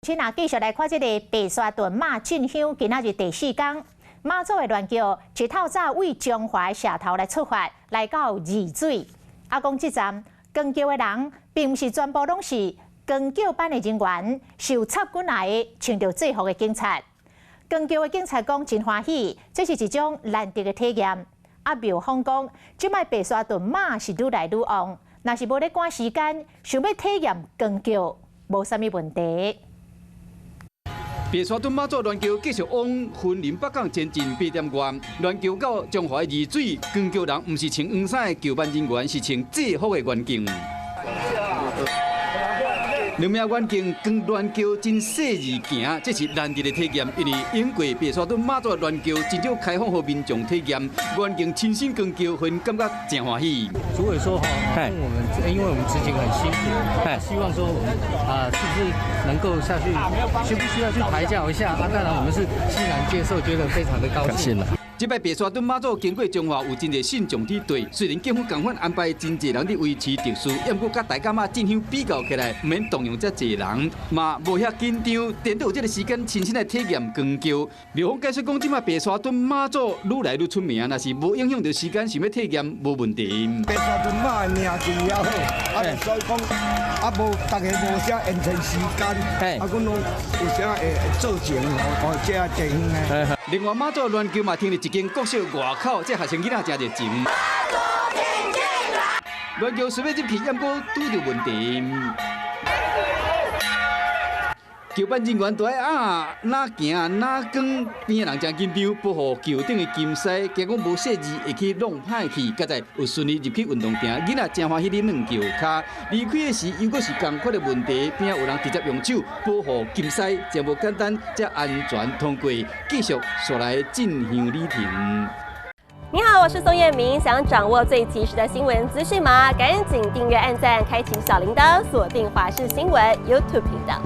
先啊，繼續來看這个白沙屯媽進香，今仔日第四工，媽祖的鸞轎一透早為中華社頭來出發，來到二水。啊，講這站扛轎的人，並毋是全部攏是扛轎班的人員，是有插軍來的穿著制服的警察。扛轎的警察講真歡喜，這是一種難得的體驗。啊，廟方講，這擺白沙屯媽是愈來愈旺，若是無咧趕時間，想欲體驗扛轎，無啥物問題。白沙屯媽祖鸞轎繼續往雲林北港前進8點外，鸞轎到中華二水，扛轎人毋是穿黃衫的轎班人員，是穿制服的員警。兩名員警扛鸞轎真細膩行，這是難得的體驗。因為永過白沙屯媽祖鸞轎真少開放予民眾體驗，員警親身扛轎，予𪜶感覺真歡喜。主委說：“哈，我們因為我們執勤很辛苦，希望說我們啊，是不是能夠下去，需不需要去抬轎一下？啊，當然我們是欣然接受，覺得非常的高興。” 這擺白沙屯媽祖經過中華有真濟信眾佇隊，雖然警方仝款安排真濟人佇維持秩序，毋過佮大甲媽進香比較起來，毋免動用遮濟人，嘛無遐緊張，顛倒有這个時間親身來體驗扛轎。廟方解釋講，這擺白沙屯媽祖愈來愈出名，若是無影響著時間，想欲體驗無問題。白沙屯媽的名氣也好，啊，所以講啊，無逐家無啥延長時間，啊，阮攏有啥會做成哦，這個地方呢。另外，媽祖鸞轎嘛停佇一間國小外口，這學生囡仔誠熱情。鸞轎雖欲入去，毋過拄著問題。轎班人員都愛啊，哪行哪扛，邊仔人誠緊張，保護轎頂的金獅，驚講無細膩會去弄歹去。佳哉有順利入去運動場，囡仔誠歡喜佇軟轎跤。離開的時又閣是仝款的問題，邊仔有人直接用手保護金獅，真無簡單，才安全通過，繼續紲來進香旅程。你好，我是宋燕明，想掌握最及時的新聞資訊嗎？趕緊訂閱、按讚、開啟小鈴鐺，鎖定華視新聞 YouTube 頻道。